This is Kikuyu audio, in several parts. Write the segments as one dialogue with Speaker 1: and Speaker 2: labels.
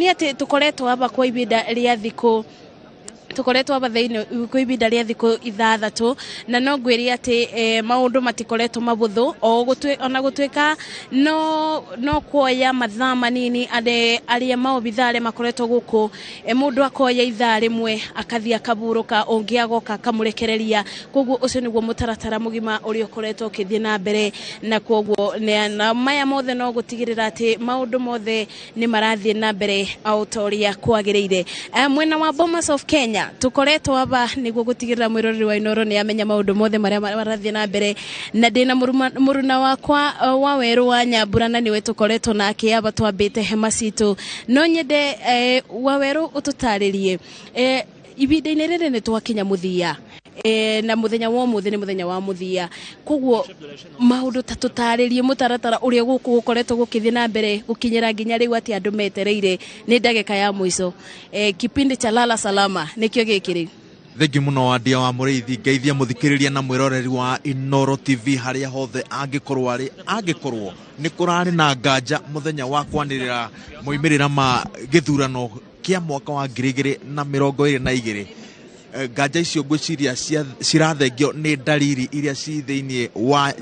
Speaker 1: Nĩ atĩ tũkoretwo aba kwa ibinda rĩa thikũ, tũkoretwo aba thĩinĩ kwa ibinda rĩa thikũ 6, na no ngwĩre atĩ maũndũ matikoretwo mabũthũ o ona gũtuĩka no kuoya mathaa manini arĩa maobitha arĩa makoretwo gũkũ, mũndũ akoya ithaa rĩmwe akathiĩ akaburũka, ũngĩ agoka akamũrekereria. Koguo ũcio nĩguo mũtaratara mũgima ũrĩa ũkoretwo ũkĩthiĩ na mbere, na koguo na maya mothe no gũtigĩrĩra atĩ maũndũ mothe nĩ marathiĩ na mbere o ta ũrĩa kwagĩrĩire. Mwena wa Bomas of Kenya tũkoretwo aba nĩguo gũtigĩrĩra mwĩroreri wa Inooro nĩ amenya maũndũ mothe marĩa marathiĩ na mbere, na ndĩna mũruna wakwa wa werũ wa Nyambura, na nĩwe tũkoretwo nake aba twambĩte hema citũ. No nyende wa werũ ũtũtarĩrie, ibinda-inĩ rĩrĩ nĩ twakinya mũthia, na mũthenya wa ũmũthĩ nĩ mũthenya wa mũthia, koguo maũndũ ta tũtarĩrie mũtaratara ũrĩa gũkũ gũkoretwo gũkĩthiĩ na mbere gũkinyĩra nginya rĩu atĩ andũ metereire nĩ ndagĩka ya mũico, kipindi cha lala salama nĩkĩo gĩkĩ rĩu.
Speaker 2: Thengi muno, Wandia wa Mũrĩithi. Ngeithia mũthikĩrĩria na mwĩroreri wa Inooro TV harĩa hothe angĩkorwo arĩ. Angĩkorwo nĩ kũrarĩ na nganja mũthenya wa kwanĩrĩra moimĩrĩra ma gĩthurano kĩa mwaka wa 2022, nganja icio ngwĩciria cirathengio nĩ ndariri iria ci thĩinĩ wa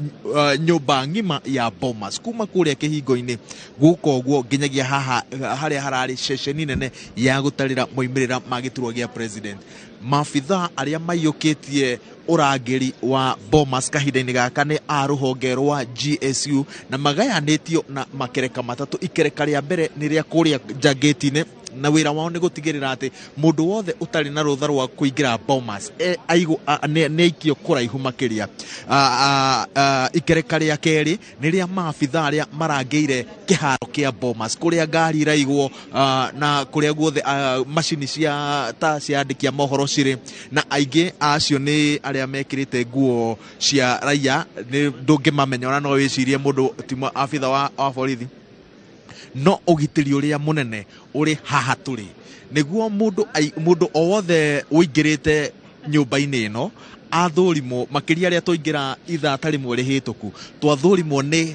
Speaker 2: nyũmba ng'ima ya Bomas, kuma kũrĩa kĩhingo-inĩ gũka ũguo nginyagia haha harĩa hararĩ ceceni nene ya gũtarĩra moimĩrĩra ma gĩturwa gĩa president. Maabitha arĩa maiyũkĩtie ũrangĩri wa Bomas kahinda-inĩ gaka nĩ a rũhonge rwa GSU, na magayanĩtio na makereka 3. Ikereka rĩa mbere nĩ rĩa kũrĩa nja gate-inĩ, na wĩra wao nĩ gũtigĩrĩra atĩ mũndũ wothe ũtarĩ na rũtha rwa kũingĩra Bomas nĩ aikio kũraihu makĩria. Ikereka rĩa kerĩ nĩ rĩa maabitha arĩa marangĩire kĩharo kĩa Bomas, kũrĩa ngari iraigwo na kũrĩa guothe macini cia ta cia andĩki a mohoro cirĩ, na aingĩ acio nĩ arĩa mekĩrĩte nguo cia raia, nĩ ndũngĩmamenya, ona no wĩcirie mũndũ ti abitha wa borithi. No ũgitĩri ũrĩa mũnene ũrĩ haha tũrĩ nĩguo mũndũ o wothe ũingĩrĩte nyũmba-inĩ ĩno athũrimwo, makĩria arĩa twaingĩra ithaa ta rĩmwe rĩhĩtũku, twathũrimwo nĩ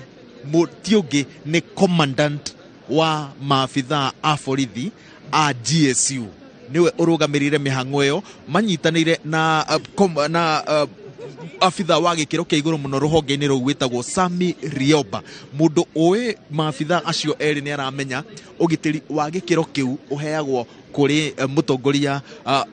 Speaker 2: ti ũngĩ nĩ commandant wa maabitha a borithi a GSU, nĩwe ũrũgamĩrĩire mĩhang'o ĩyo manyitanĩire na abitha wa gĩkĩro kĩa igũrũ mũno rũhonge-inĩ rũu wĩtagwo Sami Rioba. Mũndũ ũĩ maabitha acio erĩ nĩ aramenya ũgitĩri wa gĩkĩro kĩu ũheagwo kũrĩ mũtongoria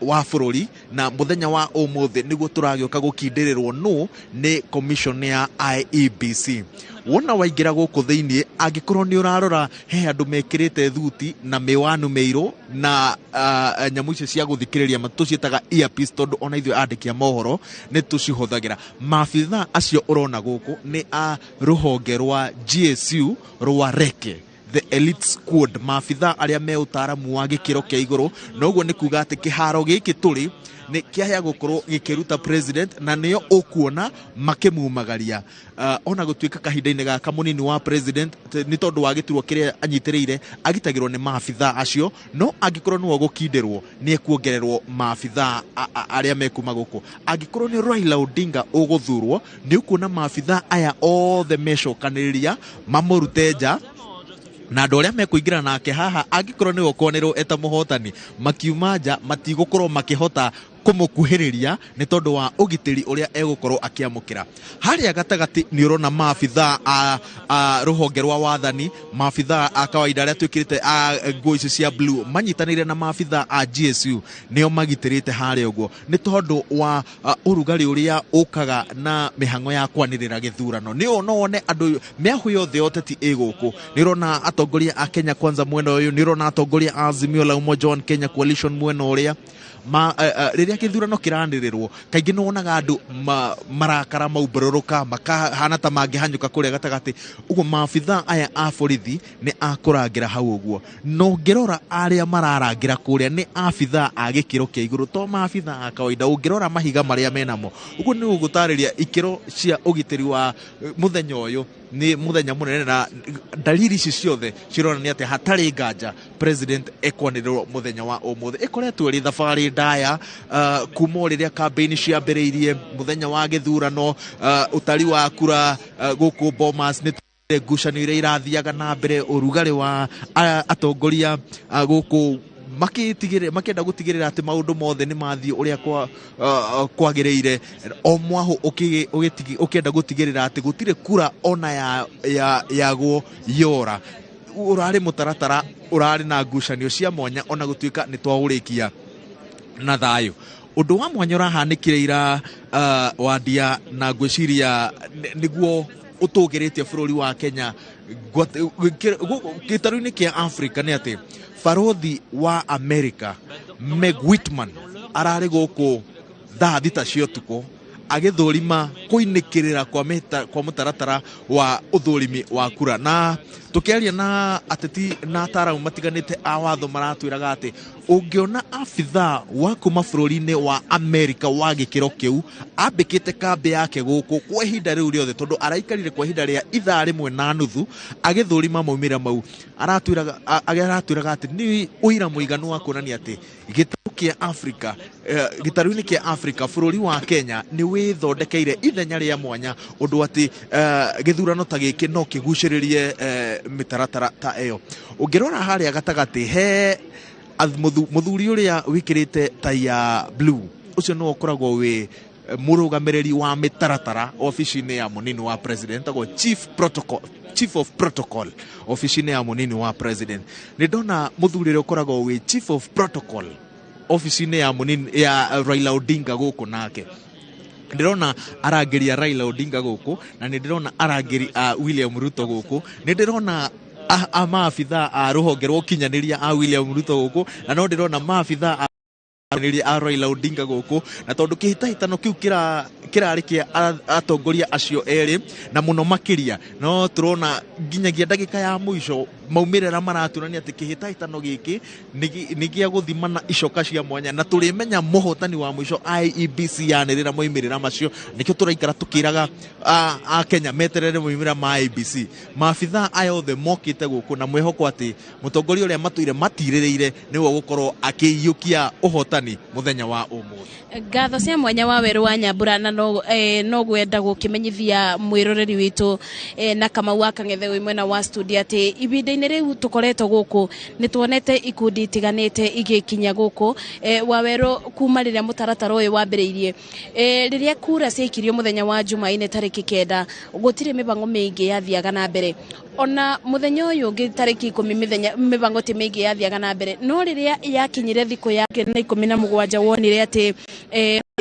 Speaker 2: wa bũrũri, na mũthenya wa ũmũthĩ nĩguo tũragĩũka gũkindĩrĩrwo nũ nĩ commission ya IEBC. Wona waingĩra gũkũ thĩinĩ, angĩkorwo nĩ ũrarora he andũ mekĩrĩte thuti na mĩwanu mĩirũ na nyamũ icio cia gũthikĩrĩria tũciĩtaga earpiece, tondũ ona ithuĩ andĩki a mohoro nĩ tũcihũthagĩra. Maabitha acio ũrona gũkũ nĩ a rũhonge rwa GSU rwa Reke, the elite squad, maabitha arĩa me ũtaaramu wa gĩkĩro kĩa igũrũ. Na ũguo nĩ kuga atĩ kĩharo gĩkĩ tũrĩ nĩ kĩahĩa gũkorwo gĩkĩruta president, na nĩo ũkuona makĩmumagaria, ona gũtuĩka kahinda-inĩ gaka mũnini wa president nĩ tondũ wa gĩturwa kĩrĩa anyitĩrĩire agitagĩrwo nĩ maabitha acio, no angĩkorwo nĩwe ũgũkindĩrwo nĩ ekuongererwo maabitha arĩa mekuma gũkũ. Angĩkorwo nĩ Raila Odinga ũgũthurwo, nĩ ũkuona maabitha aya othe mecokanĩrĩria mamũrute nja, na andũ arĩa mekũingĩra nake haha, angĩkorwo nĩwe ũkwanĩrwo eta mũhotani, makiuma nja matigũkorwo makĩhota kũmũkuhĩrĩria nĩ tondũ wa ũgitĩri ũrĩa egũkorwo akĩamũkĩra. Harĩa gatagatĩ nĩ ũrona maabitha a rũhonge rwa wathani, maabitha a kawaida arĩa twĩkĩrĩte a nguo icio cia blue manyitanĩire na maabitha a GSU, nĩo magitĩrĩte harĩa ũguo nĩ tondũ wa ũrugarĩ ũrĩa ũkaga na mĩhang'o ya kwanĩrĩra gĩthurano. Nĩ no wone andũ mĩahũ yothe ya ũteti ĩ gũkũ. Nĩ ũrona atongoria a Kenya Kwanza mwena ũyũ, nĩ ũrona atongoria a Azimio la Umoja One Kenya Coalition mwena ũrĩa ma, rĩrĩa gĩthurano kĩranĩrĩrwo kaingĩ nĩ wonaga andũ marakara maumbũrũrũka makahana ta mangĩhanyũka kũrĩa gatagatĩ ũguo. Maabitha aya a borithi nĩ akũrangĩra hau ũguo, no ũngĩrora arĩa mararangĩra kũrĩa nĩ abitha a gĩkĩro kĩa igũrũ, to maabitha a kawaida. Ũngĩrora mahiga marĩa menamo ũguo nĩ ũgũtarĩria ikĩro cia ũgitĩri wa mũthenya ũyũ. Nĩ mũthenya mũnene, na dalili ici ciothe cironania atĩ hatarĩ nganja president ekwanĩrĩrwo mũthenya wa ũmũthĩ. Ĩkoretwo ĩrĩ thabarĩ ndaya, kuma o rĩrĩa campaign ciambĩrĩirie, mũthenya wa gĩthurano, ũtari wa kura gũkũ Bomas nĩ Ngucanio iria irathiaga na mbere, ũrugarĩ wa atongoria gũkũ makĩtigĩrĩra, makĩenda gũtigĩrĩra atĩ maũndũ mothe nĩ mathiĩ ũrĩa kwagĩrĩire, o mwahũ ũkĩenda gũtigĩrĩra atĩ gũtirĩ kura ona yagwo yora. Ũrarĩ mũtaratara ũrarĩ na ngucanio cia mwanya, ona gũtuĩka nĩ twaũrĩkia na thayũ. Ũndũ wa mwanya ũrahanĩkire ira, Wandia, na ngwĩciria nĩguo ũtũgĩrĩtie bũrũri wa Kenya gĩtarũ-inĩ kĩa Africa, nĩ atĩ barothi wa America Meg Whitman ararĩ gũkũ thaa 6 cia ũtukũ agĩthũrima kũinĩkĩrĩra kwa mũtaratara wa ũthũrimi wa kura. Na tũkĩaria na ateti na ataramu matiganĩte a watho, maratwĩraga atĩ ũngĩona abithaa wa kuma bũrũri-inĩ wa Amerika wa gĩkĩro kĩu ambĩkĩte kambĩ yake gũkũ kwa ihinda rĩu rĩothe, tondũ araikarire kwa ihinda rĩa ithaa 1.5 agĩthũrima maumĩrĩra mau, aratwĩraga atĩ nĩ ũira mũiganu wa kuonania atĩ gĩtarũ kĩa Afrika, gĩtarũ-inĩ kĩa Afrika, bũrũri wa Kenya nĩ wĩthondekeire ithenya rĩa mwanya, ũndũ atĩ gĩthurano ta gĩkĩ no kĩgucĩrĩrie mĩtaratara ta ĩyo. Ũngĩrora harĩa gatagatĩ he mũthuri ũrĩa wĩkĩrĩte tai ya blue, ũcio nĩwe ũkoragwo wĩ mũrũgamĩrĩri wa mĩtaratara obici-inĩ ya mũnini wa president, etagwo chief of protocol obici-inĩ ya mũnini wa president. Nĩ ndona mũthuri ũrĩa ũkoragwo wĩ chief of protocol obici-inĩ ya mũnini ya Raila Odinga gũkũ, nake ndĩrona arangĩri a Raila Odinga gũkũ, na nĩ ndĩrona arangĩri a William Ruto gũkũ, nĩ ndĩrona a maabitha a rũhonge rwa ũkinyanĩria a William Ruto gũkũ, na no ndĩrona maabitha a a Raila Odinga gũkũ. Na tondũ kĩhĩtahĩtano kĩu kĩrarĩ kĩa atongoria acio erĩ na mũno makĩria, no tũrona nginyagia ndagĩka ya mũico maumĩrĩra maratuonania atĩ kĩhĩtahĩtano gĩkĩ nĩ gĩa gũthimana icoka cia mwanya, na tũrĩmenya mũhotani wa mũico IEBC yanĩrĩra moimĩrĩra macio. Nĩkĩo tũraikara tũkĩraga a Kenya meterere moimĩrĩra ma IEBC. Maabitha aya othe mokĩte gũkũ na mwĩhoko atĩ mũtongoria ũrĩa matũire matirĩrĩire nĩwe ũgũkorwo akĩiyũkia ũhotani mũthenya wa ũmũthĩ.
Speaker 1: Ngatho cia mwanya wa Werũ wa Nyambura, na no gwenda gũkĩmenyithia mwĩroreri witũ na Kamau wa Kang'ethe wĩ mwena wa studio atĩ ihinda-inĩ rĩu tũkoretwo gũkũ nĩ tuonete ikundi itiganĩte igĩkinya gũkũ, wa Werũ, kuma rĩrĩa mũtaratara ũyũ wambĩrĩirie, rĩrĩa kura ciaikirio mũthenya wa Jumaine tarĩki 9, gũtirĩ mĩbango mĩingĩ yathiaga na mbere. Ona mũthenya ũyũ ũngĩ tarĩki 10, mĩthenya mĩbango ti mĩingĩ yathiaga na mbere. No rĩrĩa yakinyire thikũ ya 17, wonire atĩ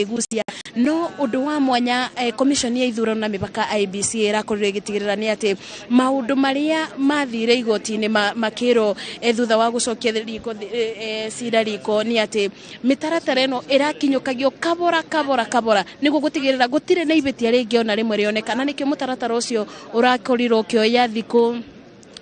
Speaker 1: gucia no ũndũ wa mwanya, commission ya ithurano na mĩbaka IEBC ĩrakorirwo ĩgĩtigĩrĩra nĩ atĩ maũndũ marĩa mathire igoti-inĩ makĩrwo thutha wa gũcokia riko, cira riko, nĩ atĩ mĩtaratara ĩno ĩrakinyũkagio kabora kabora kabora nĩguo gũtigĩrĩra gũtirĩ na ihĩtia rĩngĩ ona rĩmwe rĩoneka. Na nĩkĩo mũtaratara ũcio ũrakorirwo ũkĩoya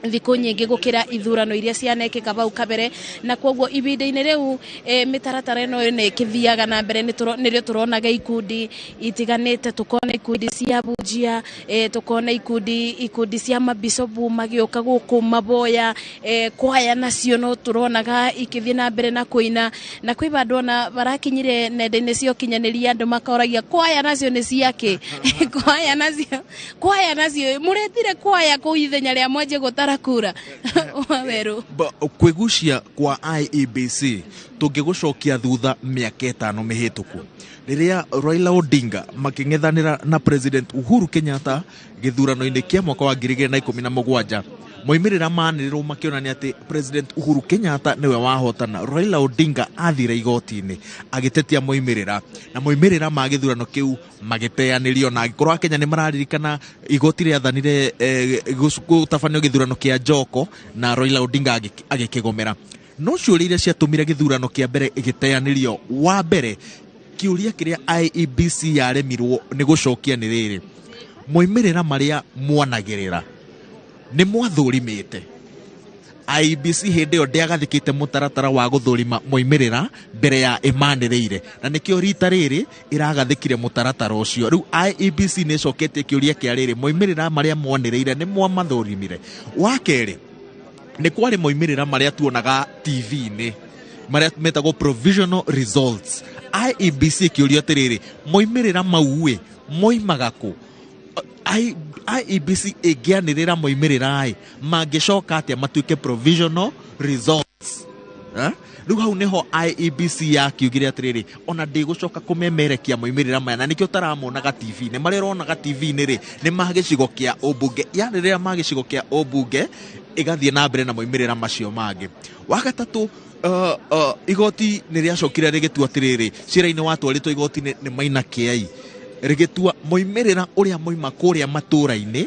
Speaker 1: thikũ nyingĩ gũkĩra ithurano iria cianekĩka bau kabere. Na koguo ihinda-inĩ rĩu mĩtaratara ĩno nĩ ĩkĩthiaga na mbere, nĩrĩo tũronaga ikundi itiganĩte, tũkona ikundi cia bunjia, tũkona ikundi cia mabicobu magĩũka gũkũ maboya, kwaya nacio no tũronaga ikĩthiĩ na mbere na kũina. Na kwĩ bandũ ona barakinyire nenda-inĩ cia ũkinyanĩria, andũ makoragia kwaya nacio nĩ ciakĩ, kwaya nacio mũretire kwaya kũu ithenya rĩa mwanjie gũtara kura, Wawerũ.
Speaker 2: Kwĩgucia kwa IEBC, tũngĩgũcokia thutha mĩaka 5 mĩhĩtũku, rĩrĩa Raila Odinga makĩng'ethanĩra na President Uhuru Kenyatta gĩthurano-inĩ kĩa mwaka wa 2017, moimĩrĩra manĩrĩrwo makĩonania atĩ President Uhuru Kenyatta nĩwe wahotana. Raila Odinga athire igoti-inĩ agĩtetia moimĩrĩra, na moimĩrĩra ma gĩthurano kĩu magĩteanĩrio. Na angĩkorwo Akenya nĩ mararirikana, igoti rĩathanire gũtabanio gĩthurano kĩa Njoko na Raila Odinga agĩkĩgomera. No ciũria iria ciatũmire gĩthurano kĩa mbere gĩteanĩrio, wa mbere, kĩũria kĩrĩa IEBC yaremirwo nĩ gũcokia nĩ rĩrĩ: moimĩrĩra marĩa mwanagĩrĩra nĩ mwathũrimĩte? IEBC hĩndĩ ĩyo ndĩagathĩkĩte mũtaratara wa gũthũrima moimĩrĩra mbere ya ĩmanĩrĩire, na nĩkĩo rita rĩrĩ ĩragathĩkire mũtaratara ũcio. Rĩu IEBC nĩ ĩcoketie kĩũria kĩa rĩrĩ: moimĩrĩra marĩa mwanĩrĩire nĩ mwamathũrimire? Wa kerĩ, nĩ kwarĩ moimĩrĩra marĩa tuonaga TV-inĩ marĩa metagwo provisional results. IEBC ĩkĩũrio atĩrĩrĩ, moimĩrĩra mau ĩ moimaga kũ? IEBC ĩngĩanĩrĩra moimĩrĩra ĩ mangĩcoka atĩa matuĩke provisional results. Eh? Rĩu hau nĩho IEBC yakiugire atĩrĩrĩ, ona ndĩgũcoka kũmemerekia moimĩrĩra maya, na nĩkĩo ũtaramonaga TV-inĩ. Marĩa ũronaga TV-inĩ rĩ, nĩ ma gĩcigo kĩa ũmbunge. Yanĩrĩra ma gĩcigo kĩa ũmbunge, ĩgathiĩ na mbere na moimĩrĩra macio mangĩ. Wa gatatũ, igoti nĩ rĩacokire rĩgĩtua atĩrĩrĩ, cira-inĩ watwarĩtwo igoti-inĩ nĩ Maina Kĩai, rĩgĩtua moimĩrĩra ũrĩa moima kũrĩa matũũra-inĩ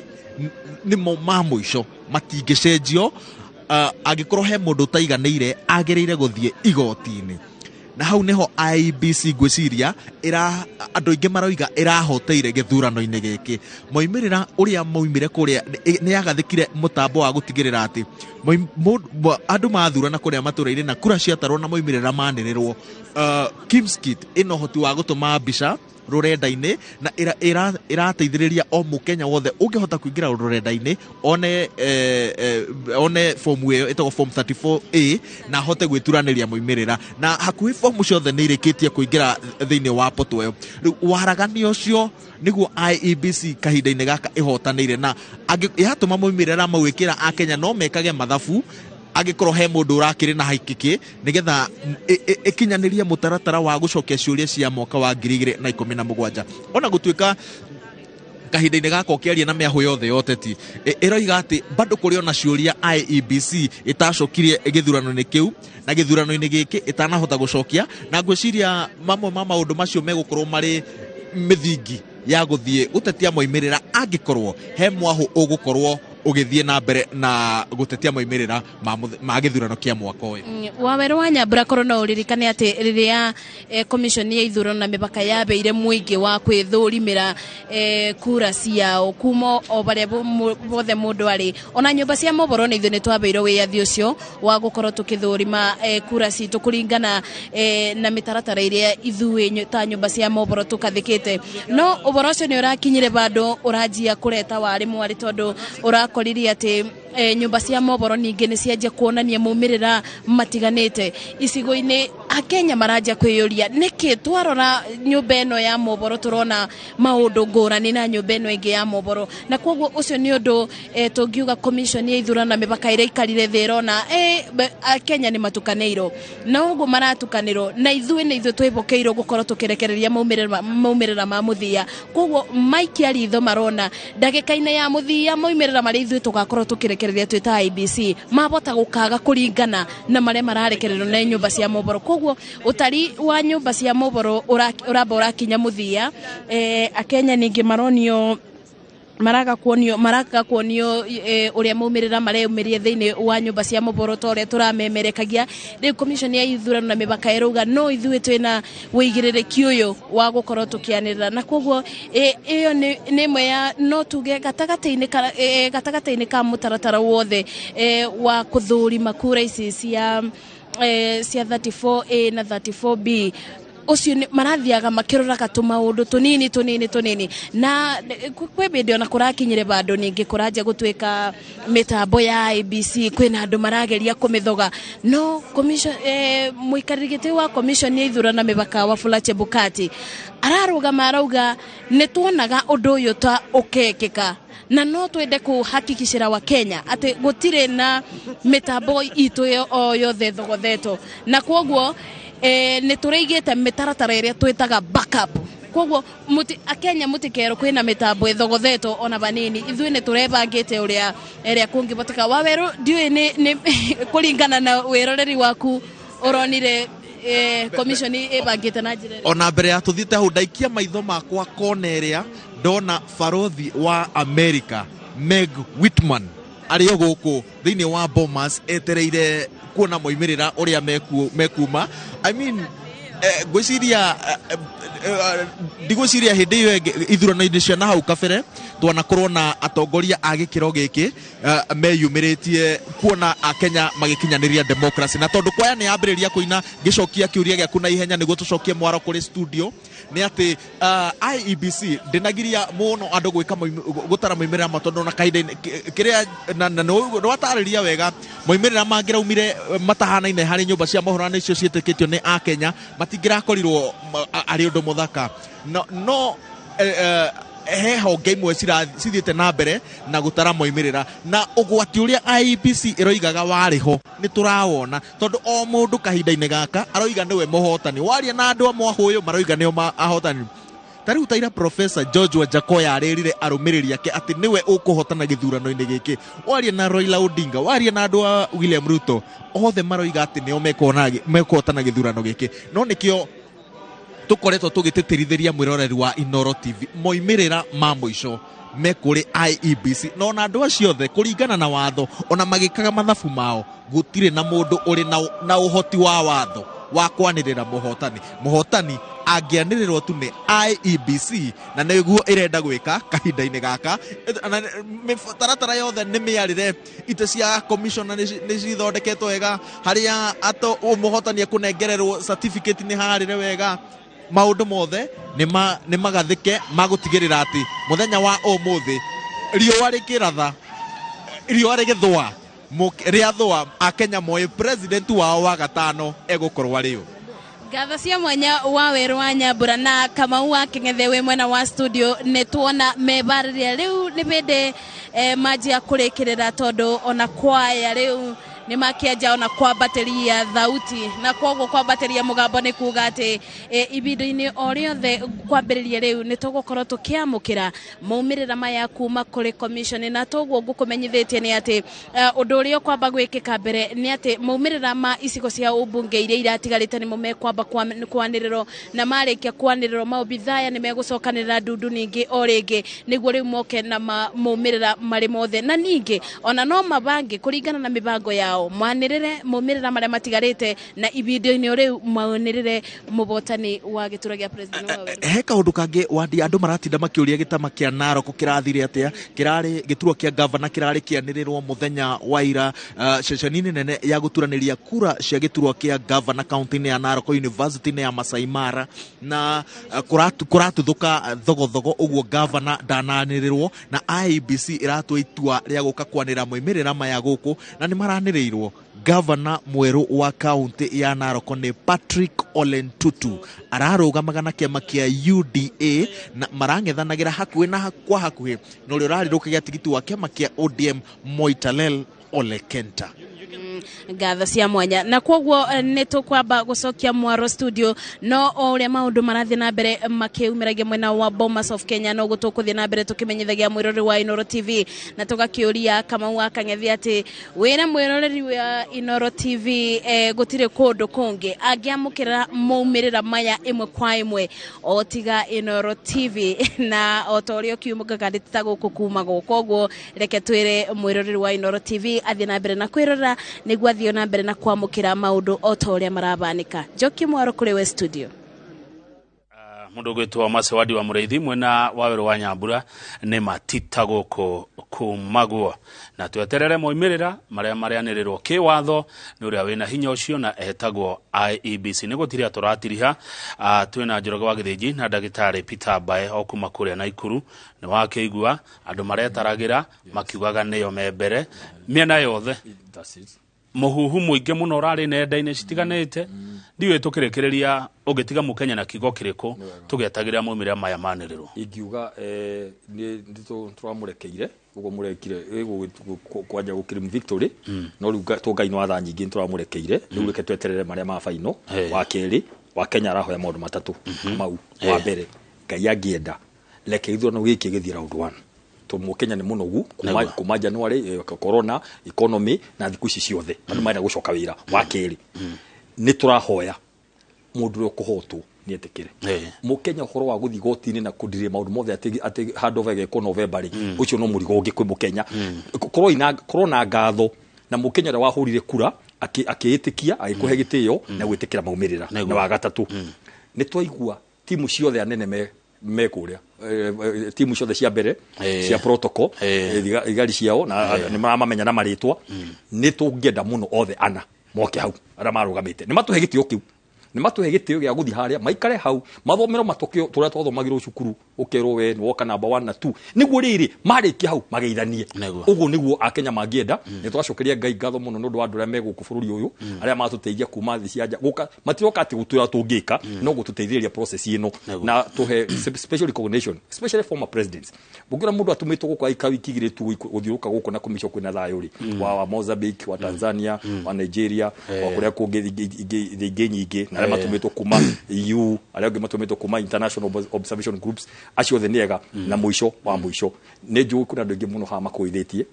Speaker 2: nĩmo ma mũico, matingĩcenjio. Angĩkorwo he mũndũ ũtaiganĩire agĩrĩire gũthiĩ igoti-inĩ. Na hau nĩho IEBC ngwĩciria andũ aingĩ maroiga ĩrahoteire gĩthurano-inĩ gĩkĩ. Moimĩrĩra ũrĩa moimire kũrĩa nĩ yagathĩkire mũtambo wa gũtigĩrĩra atĩ andũ mathurana kũrĩa matũũra-inĩ na kura ciatarwo na moimĩrĩra manĩrĩrwo. Kimskit ĩna ũhoti wa gũtũma mbica rũrenda-inĩ na ĩrateithĩrĩria o mũkenya wothe ũngĩhota kũingĩra rũrenda-inĩ one, one fomu ĩyo ĩtagwo form 34A na ahote gwĩturanĩria moimĩrĩra, na hakuhĩ fomu ciothe nĩ irĩkĩtie kũingĩra thĩinĩ wa poto ĩyo. Rĩu waragania ũcio nĩguo IEBC kahinda-inĩ gaka ĩhotanĩire, na yatũma moimĩrĩra mau ĩkĩra akenya no mekage mathabu angĩkorwo he mũndũ ũrakĩrĩ na haikĩkĩ, nĩgetha ĩkinyanĩrie mũtaratara wa gũcokia ciũria cia mwaka wa 2017. Ona gũtuĩka kahinda-inĩ gaka ũkĩaria na mĩahũ yothe ya ũteti ĩroiga atĩ bado kũrĩ ona ciũria IEBC ĩtacokirie gĩthurano-inĩ kĩu na gĩthurano-inĩ gĩkĩ ĩtanahota gũcokia, na ngwĩciria mamwe ma maũndũ macio megũkorwo marĩ mĩthingi ya gũthiĩ gũtetia moimĩrĩra angĩkorwo he mwahũ ũgũkorwo ũgĩthiĩ na mbere na gũtetia moimĩrĩra ma gĩthurano kĩa mwaka ũyũ.
Speaker 1: Wawerũ wa Nyambura, korwo no ũririkane atĩ rĩrĩa commission ya ithurano na mĩbaka yabeire mũingĩ wa kwĩthũrimĩra kura ciao kuma o barĩa bothe mũndũ arĩ, ona nyũmba cia mohoro nĩ ithuĩ nĩ twabeirwo wĩyathi ũcio wa gũkorwo tũkĩthũrima kura citũ kũringana na mĩtaratara ĩrĩa ithuĩ ta nyũmba cia mohoro tũkathĩkĩte. No ũhoro ũcio nĩ ũrakinyire bandũ ũranjia kũreta warĩ mwarĩ, tondũ ũrakoririe atĩ nyũmba cia mohoro ningĩ nĩ cianjia kuonania maumĩrĩra matiganĩte icigo-inĩ. Akenya maranjia kwĩyũria nĩkĩ twarora nyũmba ĩno ya mohoro tũrona maũndũ ngũrani na nyũmba ĩno ĩngĩ ya mohoro, na koguo ũcio nĩ ũndũ tũngiuga commission ya ithurano na mĩbaka ĩrĩa ikarire thĩ ĩrona Akenya nĩ matukanĩirwo, na ũguo maratukanĩrwo na ithuĩ nĩ ithuĩ twĩhokeirwo gũkorwo tũkĩrekereria maumĩrĩra ma mũthia. Koguo maikia ritho marona ndagĩka-inĩ ya mũthia maumĩrĩra marĩa ithuĩ tũgakorwo tũkĩrekereria twĩ ta IEBC mabota gũkaga kũringana na marĩa mararekererio nĩ nyũmba cia mohoro. Koguo ũtari wa nyũmba cia mohoro ũramba ũrakinya mũthia. Akenya ningĩ maronio maraga kuonio ũrĩa maumĩrĩra mareyumĩria thĩinĩ wa nyũmba cia mohoro ta ũrĩa tũramemerekagia. Rĩu commission ya ithurano na mĩbaka ĩrauga no ithuĩ twĩna wĩigĩrĩrĩki ũyũ wa gũkorwo tũkĩanĩrĩra, na koguo ĩyo nĩ ĩmwe ya no tuge gatagatĩ-inĩ ka mũtaratara wothe wa kũthũrima kura ici cia 34A na 34B. Ũcio marathiaga makĩroraga tũmaũndũ tũnini tũnini tũnini, na kwĩ hĩndĩ ona kũrakinyire bandũ ningĩ kũranjia gũtuĩka mĩtambo ya IEBC kwĩna andũ marageria kũmĩthoga, no commission mũikarĩri gĩtĩ wa commission ya ithurano na mĩbaka Wafula Chebukati ararũgama arauga nĩ tuonaga ũndũ ũyũ ta ũkekĩka, na no twende kũhakikicĩra wa Kenya atĩ gũtirĩ na mĩtambo itũ o yothe thogothetwo, na koguo nĩ tũrĩigĩte mĩtaratara ĩrĩa twĩtaga backup. Koguo Akenya mũtikerwo kwĩna mĩtambo ĩthogothetwo ona vanini, ithuĩ nĩ tũrebangĩte ũrĩa ĩrĩa kũngĩhoteka. Wawerũ, ndiũĩ nĩ kũringana na wĩroreri waku ũronire commission ĩbangĩte na njĩra ĩrĩkũ?
Speaker 2: Ona mbere ya tũthiĩte hau, ndaikia maitho makwa kona ĩrĩa ndona barothi wa America Meg Whitman arĩ o gũkũ thĩinĩ wa Bomas etereire kuona moimĩrĩra ũrĩa mekuma. I mean, ngwĩciria ndigwĩciria hĩndĩ ĩyo ĩngĩ ithurano-inĩ cia na hau kabere twanakorwo na atongoria a gĩkĩro gĩkĩ meyumĩrĩtie kuona Akenya magĩkinyanĩria democracy. Na tondũ kwaya nĩ yambĩrĩria kũina, ngĩcokia kĩũria gĩaku na ihenya nĩguo tũcokie mwaro kũrĩ studio, nĩ atĩ IEBC ndĩnagiria mũno andũ gwĩka gũtara moimĩrĩra ma, tondũ na kahinda kĩrĩa na nĩ watarĩria wega moimĩrĩra mangĩraumire matahanaine harĩ nyũmba cia mohoro na nĩcio ciĩtĩkĩtio nĩ Akenya matingĩrakorirwo arĩ ũndũ mũthaka. No He honge imwe cithiĩte na mbere na gũtara moimĩrĩra, na ũgwati ũrĩa IEBC ĩroigaga warĩ ho nĩ tũrawona, tondũ o mũndũ kahinda-inĩ gaka aroiga nĩwe mũhotani. Waria na andũ amwe ahũyũ maroiga nĩo ahotani. Ta rĩu taira Professor George Wajackoyah arĩrire arũmĩrĩri ake atĩ nĩwe ũkũhotana gĩthurano-inĩ gĩkĩ. Waria na Raila Odinga, waria na andũ a William Ruto, othe maroiga atĩ nĩo mekũhotana gĩthurano gĩkĩ. No nĩkĩo tũkoretwo tũgĩtĩtĩrithĩria mwĩroreri wa Inooro TV moimĩrĩra ma mũico me kũrĩ IEBC. Na ona andũ acio othe kũringana na watho, ona magĩkaga mathabu mao, gũtirĩ na mũndũ ũrĩ na ũhoti wa watho wa kwanĩrĩra mũhotani. Mũhotani angĩanĩrĩrwo tu nĩ IEBC, na nĩguo ĩrenda gwĩka kahinda-inĩ gaka. Na mĩtaratara yothe nĩ mĩarĩre, itĩ cia commissioner nĩ cithondeketwo wega, harĩa ato mũhotani ekũnengererwo certificate nĩ harĩre wega. Maũndũ mothe nĩ magathĩke magũtigĩrĩra atĩ mũthenya wa ũmũthĩ riũa rĩkĩratha, riũa rĩgĩthũa, rĩathũa, Akenya moĩ president wao wa gatano egũkorwo arĩ ũ.
Speaker 1: Ngatho cia mwanya wa werũ wa Nyambura na Kamau wa Kĩng'ethe wĩ mwena wa studio. Nĩ tuona mebarĩria rĩu nĩ hĩndĩ manjia kũrĩkĩrĩra, tondũ ona kwaya rĩu nĩ makĩanjia ona kwambatĩria thauti, na koguo kwambatĩria mũgambo nĩ kuga atĩ ihinda-inĩ o rĩothe kwambĩrĩria rĩu nĩ tũgũkorwo tũkĩamũkĩra maumĩrĩra maya kuma kũrĩ commission. Na toguo ngũkũmenyithĩtie nĩ atĩ ũndũ ũrĩa ũkwamba gwĩkĩka mbere nĩ atĩ maumĩrĩra ma icigo cia ũmbunge iria iratigarĩte nĩmo mekwamba kwanĩrĩrwo, na marĩkia kwanĩrĩrwo maobithaya nĩ megũcokanĩrĩra ndundu ningĩ o rĩngĩ nĩguo rĩu moke na maumĩrĩra marĩ mothe. Na ningĩ ona no mabange kũringana na mĩbango yao manĩrĩre maumĩrĩra marĩa matigarĩte, na ihinda-inĩ rĩu manĩrĩre mũhotani wa gĩturwa gĩa president wa werũ.
Speaker 2: He kaũndũ kangĩ wandi andũ maratinda makĩũria, gĩtama kĩa Narok kĩrathire atĩa? Kĩrarĩ gĩturwa kĩa gavana kĩrarĩ kĩanĩrĩrwo mũthenya wa ira ceceni-inĩ nene ya gũturanĩria kura cia gĩturwa kĩa gavana kaunti-inĩ ya Narok, university-inĩ ya Masai Mara, na kũratuthũka thogothogo ũguo gavana ndananĩrĩrwo, na IEBC ĩratua itua rĩa gũka kwanĩrĩra moimĩrĩra maya gũkũ, na nĩ maranĩrĩirwo gavana mwerũ wa kaunti ya Narok nĩ Patrick Ole Ntutu, ararũgamaga na kĩama kĩa UDA, na marang'ethanagĩra hakuhĩ na kwa hakuhĩ na ũrĩa ũrarĩrũkagia tigiti wa kĩama kĩa ODM, Moitalel Ole Kenta.
Speaker 1: Ngatho cia mwanya, na koguo nĩ tũkwamba gũcokia mwaro studio, no o ũrĩa maũndũ marathiĩ na mbere makĩumĩragia mwena wa Bomas of Kenya, no tũkũthiĩ na mbere tũkĩmenyithagia mwĩroreri wa Inooro TV, na tũgakĩũria Kamau wa Kang'ethe atĩ wĩra mwĩroreri wa Inooro TV gũtirĩ kũndũ kũngĩ angĩamũkĩra maumĩrĩra maya ĩmwe kwa ĩmwe o tiga Inooro TV, na o ta ũrĩa ũkiumũkaga nĩ ta gũkũ kumagwo. Koguo reke twĩre mwĩroreri wa Inooro TV athiĩ na mbere na kwĩrorera nĩguo athiĩ na mbere na kwamũkĩra maũndũ o ta ũrĩa marabanĩka. Njoki mwaro kũrĩ we studio.
Speaker 3: Mundu gwitwo Macewadi wa Mũrĩithi mwena wa werũ wa Nyambura nĩ matita gũkũ kumagwo, na tweterere moimĩrĩra marĩa marĩanĩrĩrwo kĩwatho nĩ ũrĩa wĩna hinya ũcio na etagwo IEBC. Nĩ gũtiria tũratiriha twĩna Njoroge wa Gĩthĩnji na ndagĩtarĩ Peter Mbae o kuma kũrĩa Naikuru. Nĩ wakĩigua andũ maretaragĩra makiugaga nĩo me mbere mĩena yothe.
Speaker 4: That's it.
Speaker 3: Mũhuhu mũingĩ mũno ũrarĩ nenda-inĩ citiganĩte, ndiũĩ tũkĩrĩkĩrĩria ũngĩtiga mũkenya na kiugo kĩrĩkũ tũgĩetagĩrĩra maumĩrĩra maya manĩrĩrwo?
Speaker 4: Ingiuga nĩ tũramũrekeire ũguo mũrekire kwanja gũkĩrĩ victory, no rĩu to Ngai nĩ watha nyingĩ, nĩ tũramũrekeire. Rĩu reke tweterere marĩa ma final. Wa kerĩ, wa Kenya arahoya maũndũ matatũ mau. Wa mbere, Ngai angĩenda reke gĩthurano gĩkĩ gĩthiĩ round one, tondũ mũkenya nĩ mũnogu kuma January, corona, economy na thikũ ici ciothe andũ marenda gũcoka wĩra. Wa kerĩ, nĩ tũrahoya mũndũ ũrĩa ũkũhotwo nĩ etĩkĩre. Mũkenya ũhoro wa gũthiĩ igoti-inĩ na kũndirĩ maũndũ mothe atĩ handover ĩgekwo November rĩ, ũcio no mũrigo ũngĩ kwĩ mũkenya. Korwo na ngatho na mũkenya ũrĩa wahũrire kura akĩĩtĩkia agĩkũhe gĩtĩo na gwĩtĩkĩra maumĩrĩra. Na wa gatatũ, nĩ twaigua timu ciothe anene me kũrĩa, timu ciothe cia mbere cia protocol, thigari ciao, na nĩ maramamenya na marĩtwa. Nĩ tũngĩenda mũno othe ana moke hau arĩa marũgamĩte nĩ matũhe gĩtĩo kĩu. Nĩ matũhe gĩtĩo gĩa gũthiĩ harĩa maikare hau, mathomero matokeo tũrĩa twathomagĩrwo cukuru, ũkerwo we nĩ woka namba 1 na 2, nĩguo rĩrĩ marĩkia hau mageithanie. Ũguo nĩguo Akenya mangĩenda. Nĩ tũracokeria Ngai ngatho mũno nĩ ũndũ wa andũ arĩa me gũkũ bũrũri ũyũ, arĩa matũteithia kuma thĩ cia nja gũka. Matiroka atĩ gũtwĩra tũngĩka, no gũtũteithĩrĩria process ĩno na tũhe special recognition, especially former presidents. Ũngĩona mũndũ atũmĩtwo gũkũ aika wiki 2 tu gũthiũrũka gũkũ na kũmĩco kwĩna thayũ rĩ, wa Mozambique, wa Tanzania, wa Nigeria, wa kũrĩa kũngĩ thĩ ingĩ nyingĩ, na arĩa matũmĩtwo kuma EU, arĩa angĩ matũmĩtwo kuma international observation groups, acio othe nĩ ega. Na mũico wa mũico, nĩ njũĩ kwĩna andũ aingĩ mũno haha makũithĩtie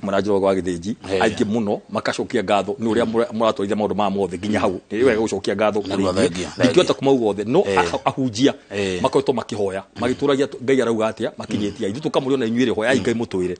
Speaker 4: mwena Njoroge wa Gĩthĩnji, aingĩ mũno makacokia ngatho nĩ ũrĩa mũratwarithia maũndũ maya mothe nginya hau. Nĩ wega gũcokia ngatho kũrĩ
Speaker 3: Nĩguo,
Speaker 4: ithuĩ.
Speaker 3: Thengia,
Speaker 4: Ndingĩhota kumauga othe, no ahunjia makoretwo makĩhoya magĩtũragia Ngai arauga atĩa makinyĩtie, ithuĩ tũkamũria ona inyuĩ rĩ, hoyai Ngai mũtwĩre.